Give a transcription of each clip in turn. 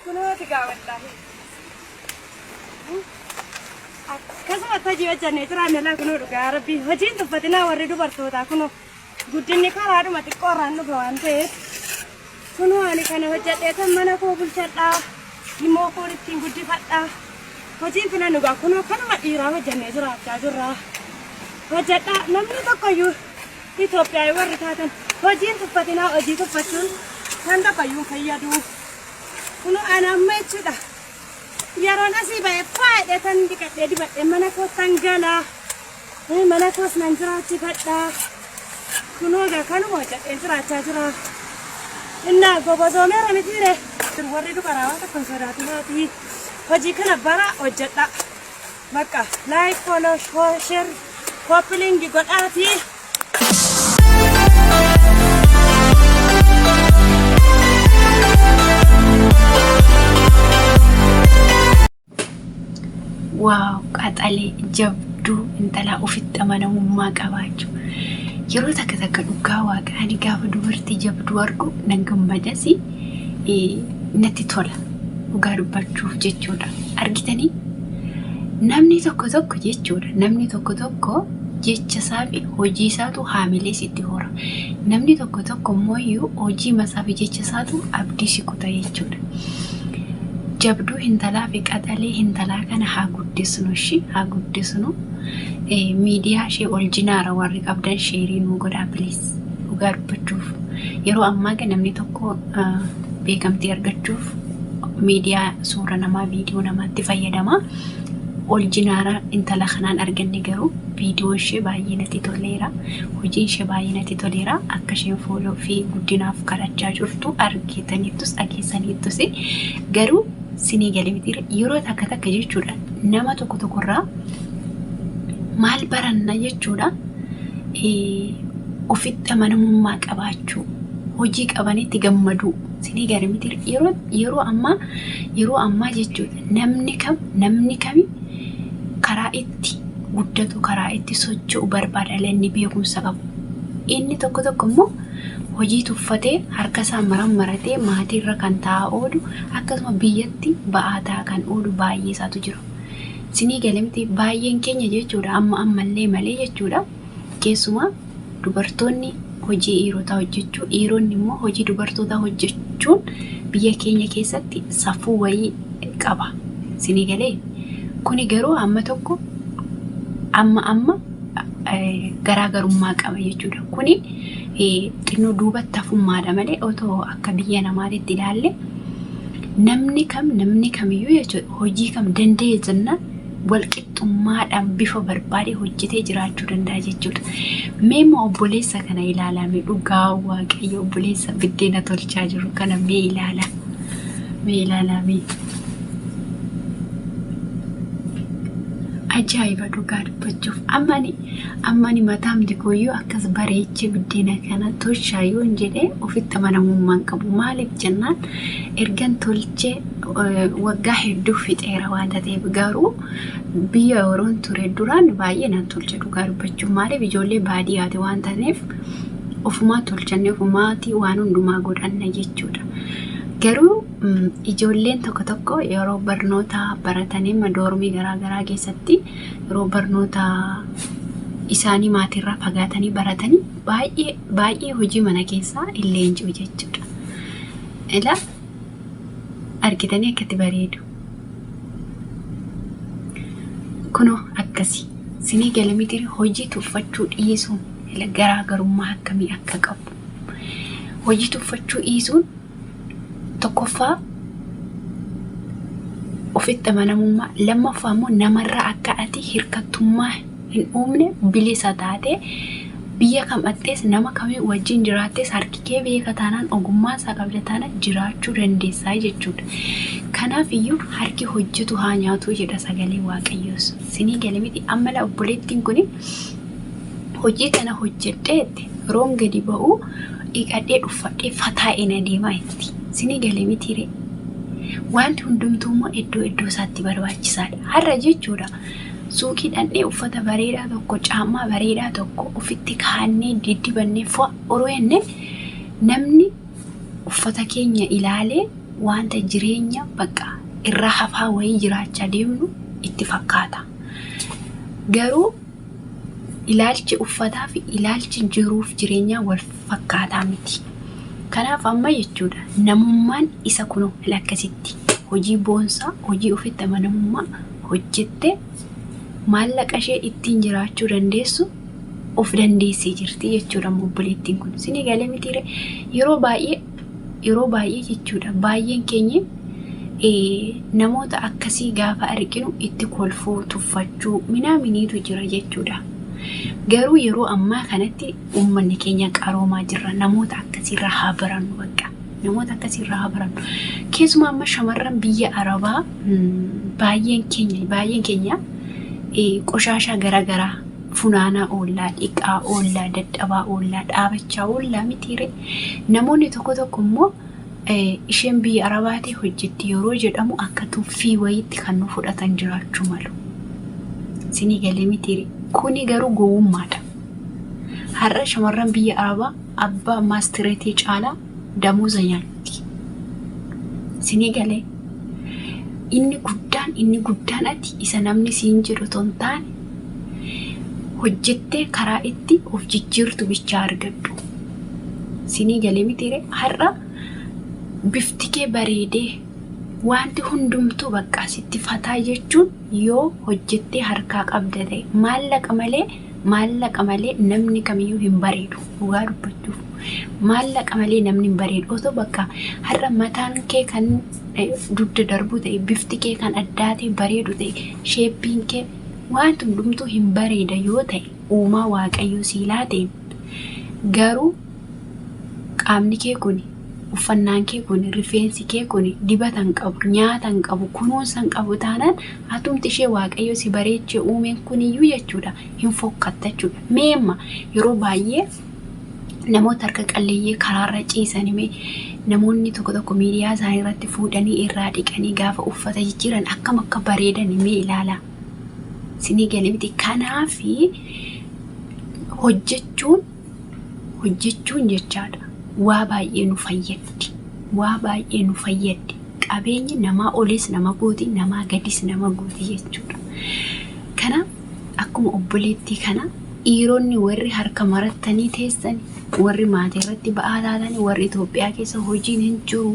Kunooti gaa wallaahi. Akkasumatti hojii hojjannee jiraanne laa kunoo dhugaa rabbii hojiin tuffatinaa warri dubartootaa kunoo guddinni karaadhuma xiqqoorraan dhufa waan ta'eef kunoo ani kana hojjedheetan mana koo bulchadhaa ilmoo koon ittiin guddifadhaa hojiin filannu gaa kunoo kanuma dhiiraa hojjannee jiraachaa jirra hojjedhaa namni tokkoyyuu Itoophiyaa warri taatan hojiin tuffatinaa hojii tuffachuun kan tokkoyyuu hin fayyadu. Kunoo ana amma jechuudha. Yeroon asii ba'e faayidha tan dhiqadhee dibadhee mana koottan gala. Mana koos nan jiraachifadha. Kunoo egaa kanuma hojjedhee jiraachaa jira. Innaa gobozoomeera mitiire. Warri dubaraa waan tokko hin sodaatinaati. Hojii kana bara hojjedha. Bakka like, follow, share, copy link godhaati. Waaw qaxalee jabduu intalaa ofitti amanamummaa qabaachuu. Yeroo takka takka dhugaa waaqa ani gaafa dubartii jabduu argu nan gammadasi natti tola dhugaa dubbachuuf jechuudha. Argitanii namni tokko tokko jechuudha namni tokko tokko jecha isaa fi hojii isaatu haamilee sitti hora. Namni tokko tokko immoo iyyuu hojii masaa fi jecha isaatu abdii si kuta jechuudha. Jabduu hintalaa fi qaxalee hintalaa kana haa guddisnu ishi haa guddisnu. Miidiyaa ishee ol jinaara warri qabdan sheerii nuu godhaa please. Dhugaa dubbachuuf yeroo ammaa kana namni tokko beekamtii argachuuf miidiyaa suura namaa viidiyoo namaatti fayyadama. Ol jinaara intala kanaan arganne garuu viidiyoon ishee baay'ee natti toleera. Hojiin ishee baay'ee natti toleera. Akka isheen fooloo fi guddinaaf kadhachaa jirtu argitaniittus dhageessaniittus garuu sinii galee miti yeroo takka takka jechuudha nama tokko tokkorraa maal baranna jechuudha ofitti amanamummaa qabaachuu hojii qabanitti gammaduu sinii galee miti yeroo yeroo ammaa yeroo ammaa jechuudha namni kam namni kami karaa itti guddatu karaa itti socho'u barbaada inni beekumsa qabu. Inni tokko tokko immoo hojii tuffatee harka isaa maran maratee maatii irra kan taa'aa oolu akkasuma biyyatti ba'aa ta'a kan oolu baay'ee isaatu jira. Sinii galee miti baay'een keenya jechuudha amma ammallee malee jechuudha keessumaa dubartoonni hojii dhiirotaa hojjechuu dhiironni immoo hojii dubartootaa hojjechuun biyya keenya keessatti safuu wayii qaba. Sinii galee kuni garuu amma tokko amma amma garaagarummaa qaba jechuudha. Kuni xinnoo duubatti hafummaadha malee otoo akka biyya namaatitti ilaalle namni kam namni kamiyyuu jechuudha hojii kam danda'e jennaan walqixxummaadhaan bifa barbaade hojjetee jiraachuu danda'a jechuudha. Mee immoo obboleessa kana ilaalaa mee dhugaa waaqayyo obboleessa biddeena tolchaa jiru kana mee ilaalaa. Mee ilaalaa mee. Ajaa'iba dhugaa dubbachuuf amma ani amma ani mataamti kooyyuu akkas bareechee biddeena kana tolchaa yoon jedhee ofitti amanamummaan qabu maaliif jennaan ergan tolchee waggaa hedduu fixeera waan ta'eef garuu biyya yeroon ture duraan baay'ee nan tolcha dhugaa dubbachuuf maaliif ijoollee baadiyyaati waan ta'eef ofumaa tolchanne ofumaati waan hundumaa godhanna jechuudha. Garuu ijoolleen tokko tokko yeroo barnoota baratanii doormii garaa garaa keessatti yeroo barnoota isaanii maatiirraa fagaatanii baratanii baay'ee baay'ee hojii mana keessaa hin leenji'u jechuudha. Ilaa argitanii akkatti bareedu. Kunoo akkasi sinii gala miti hojii tuffachuu dhiisuun garaagarummaa akkamii akka qabu. Hojii tuffachuu dhiisuun tokkoffaa ofitti amanamummaa lammaffaa immoo namarraa akka ati hirkattummaa hin uumne bilisa taate biyya kam dhaqxees nama kamii wajjin jiraattees harki kee beeka taanaan ogummaa isaa qabda taanaan jiraachuu dandeessaa jechuudha. Kanaaf iyyuu harki hojjetu haa nyaatu jedha sagalee Waaqayyoos. Sinii gale miti amma obboleettiin kuni hojii kana hojjedheetti yeroon gadi ba'u dhiqadhee dhuffadhee fataa'een adeemaa itti. Sinii gale miti ree. Wanti hundumtuu immoo iddoo iddoo isaatti barbaachisaadha. Har'a jechuudha suuqii dhaqnee uffata bareedaa tokko caammaa bareedaa tokko ofitti kaa'annee diddibannee fo'a oroo jennee namni uffata keenya ilaalee wanta jireenya bakka irraa hafaa wayii jiraachaa deemnu itti fakkaata. Garuu ilaalchi uffataa fi ilaalchi jiruuf jireenyaa wal fakkaataa miti. Kanaaf amma jechuudha namummaan isa kunoo akkasitti hojii boonsaa, hojii ofitti amanamummaa hojjettee maallaqa ishee ittiin jiraachuu dandeessu of dandeessee jirti jechuudha obboleettiin kun. Isinii galee mitiire? Yeroo baay'ee jechuudha, baay'een keenya namoota akkasii gaafa arginu itti kolfuu, tuffachuu minaaminiitu jira jechuudha. Garuu yeroo ammaa kanatti uummanni keenya qaroomaa jirra. Namoota akkasiirraa haa barannu bakka. Namoota akkasiirraa haa barannu. Keessumaa amma shamarran biyya Arabaa baay'een keenya qoshaashaa garaagaraa funaanaa oollaa, dhiqaa oollaa, dadhabaa oollaa, dhaabachaa oollaa mitiire? Namoonni tokko tokko immoo isheen biyya Arabaatii hojjetti yeroo jedhamu akka tuffii wayiitti kan nu fudhatan jiraachuu malu. Isinii galee mitiire? Kuni garuu gowwummaadha. Har'a shamarran biyya Arabaa abbaa maastireetii caalaa damuuza nyaatti. Isinii galee? Inni guddaan ati isa namni siin jedhu otoo hin taane, hojjettee karaa itti of jijjiirtu bichaa argadhu. Isinii galee mitiire? Har'a bifti kee bareedee wanti hundumtuu bakka sitti fataa jechuun yoo hojjettee harkaa qabda ta'e. Maallaqa malee namni kamiyyuu hin bareedu. Dhugaa dubbachuuf, maallaqa malee namni hin bareedu. Otoo bakka har'a mataan kee kan dugda darbu ta'e, bifti kee kan addaa ta'e bareedu ta'e, shapeiin kee wanti hundumtuu hin bareeda yoo ta'e, uumaa Waaqayyoo siilaa ta'e, garuu qaamni kee kun, uffannaan kee kun, rifeensi kee kun dibata hin qabu, nyaata hin qabu, kunuunsa hin qabu taanaan, hatumti ishee Waaqayyo si bareechee uumeen kuniyyuu jechuudha hin fokkatta jechuudha. Meemma yeroo baay'ee namoota harka qalleeyyii karaarra ciisan, mee namoonni tokko tokko miidiyaa isaanii irratti fuudhanii irraa dhiqanii gaafa uffata jijjiiran akkam akka bareedan mee ilaalaa. Isinii galee miti? Kanaafi hojjechuun jechaadha waa baay'ee nu fayyaddi. Waa baay'ee nu fayyaddi. Qabeenyi namaa olis nama gooti, namaa gadis nama gooti jechuudha. Kanaaf akkuma obboleettii kana, dhiironni warri harka marattanii teessan, warri maatii irratti ba'aa taatanii, warri Itoophiyaa keessa hojiin hin jiru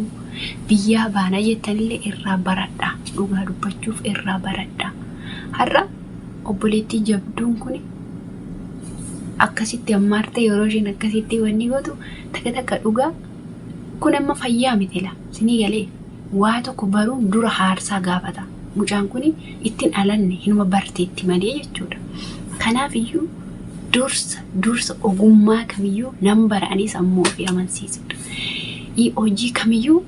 biyyaa baana jettanillee, irraa baradhaa. Dhugaa dubbachuuf, irraa baradhaa. Har'a obboleettii jabduun kun akkasitti ammaarte, yeroo isheen akkasitti wanni gootu takka takka, dhugaa kun amma fayyaa miti la. Isinii galee? Waa tokko baruun dura haarsaa gaafata. Mucaan kun ittiin alanne, hinuma barteetti malee jechuudha. Kanaaf iyyuu dursa dursa ogummaa kamiyyuu nan bara'anii sammuu ofii amansiisudha. Hojii kamiyyuu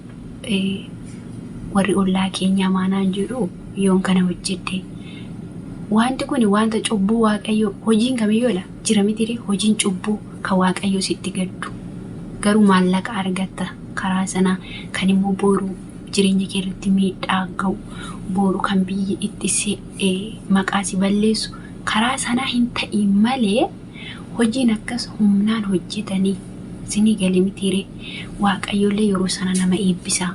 warri ollaa keenyaa maanaan jedhu yoon kana hojjedhe, wanti kun wanta cubbuu Waaqayyoo, hojiin kamiyyuu la jira miti, hojiin cubbuu kan Waaqayyoo sitti gaddu, garuu maallaqa argatta karaa sanaa, kan immoo boru jireenya kee irratti miidhaa ga'u, boru kan biyyi itti maqaa si balleessu karaa sanaa hin ta'in malee, hojiin akkas humnaan hojjetanii, isinii galee mitiire? Waaqayyoollee yeroo sana nama eebbisa.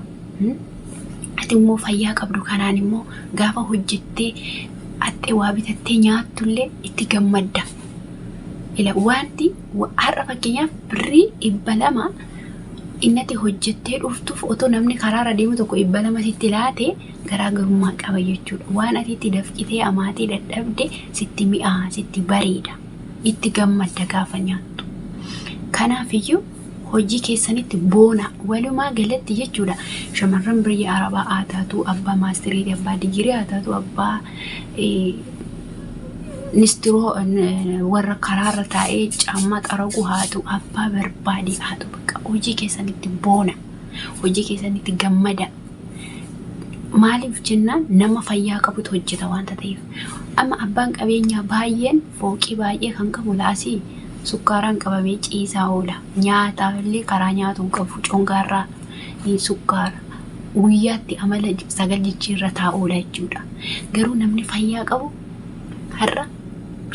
Ati immoo fayyaa qabdu kanaan immoo gaafa hojjettee axxee waa bitattee nyaattullee itti gammadda. Ila wanti har'a fakkeenyaaf birrii 200 innati hojjettee dhuftuuf, otoo namni karaarra deemu tokko 200 sitti laate garaagarummaa qaba jechuudha. Waan ati itti dafqitee amaatee dadhabde sitti mi'aa, sitti bareeda. Itti gammadda gaafa nyaattu. Kanaafiyyuu hojii keessanitti boona walumaa galatti jechuudha. Shamarran biyya Arabaa haa taatu, abbaa maastirii, abbaa digirii haa taatu, abbaa nistiroo warra karaarra taa'ee caammaa xaragu haa ta'u, abbaa barbaade haa ta'u, bakka hojii keessanitti boona. Hojii keessanitti gammada. Maaliif jennaan, nama fayyaa qabutu hojjeta waanta ta'eef. Amma abbaan qabeenyaa baay'een fooqii baay'ee kan qabu laasii sukkaaraan qabamee ciisaa oola. Nyaataaf illee karaa nyaatu hin qabu. Congaarraa sukkaara guyyaatti amala sagal jijjiirrataa oola jechuudha. Garuu namni fayyaa qabu har'a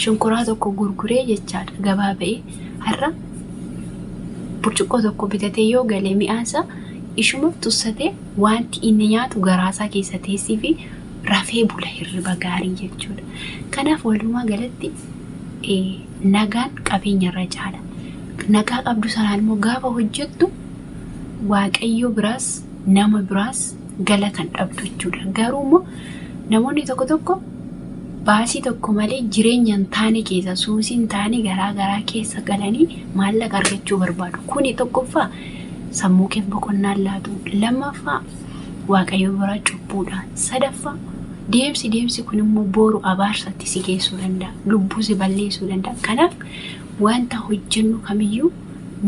shonkoraa tokko gurguree jechaadha gabaa ba'ee, har'a burcuqqoo tokko bitatee yoo galee, mi'aansa ishuma tussatee Wanti inni nyaatu garaasaa keessa teessii fi rafee bula hirriba gaarii jechuudha. Kanaaf walumaa galatti nagaan qabeenya irra caala. Nagaa qabdu sanaan immoo gaafa hojjettu Waaqayyo biraas nama biraas galata hin dhabdu jechuudha. Garuu immoo namoonni tokko tokko baasii tokko malee jireenya hin taane keessa suusii hin taane garaa garaa keessa galanii maallaqa argachuu barbaadu. Kuni tokkoffaa sammuu keef boqonnaan laatu. Lammaffaa Waaqayyo biraa cubbuudha. Sadaffaa deemsi deemsi kun immoo booru abaarsatti si geessuu danda'a. Lubbuu si balleessuu danda'a. Kanaaf wanta hojjennu kamiyyuu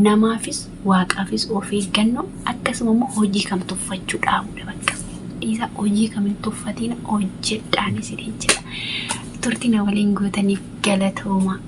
namaafis waaqaafis of eeggannoo akkasuma immoo hojii kam tuffachuu dhaabuudha bakka. Dhiisaa hojii kam hin tuffatiin hojjedhaan isiniin jedha. Turtii na waliin gootaniif galatooma.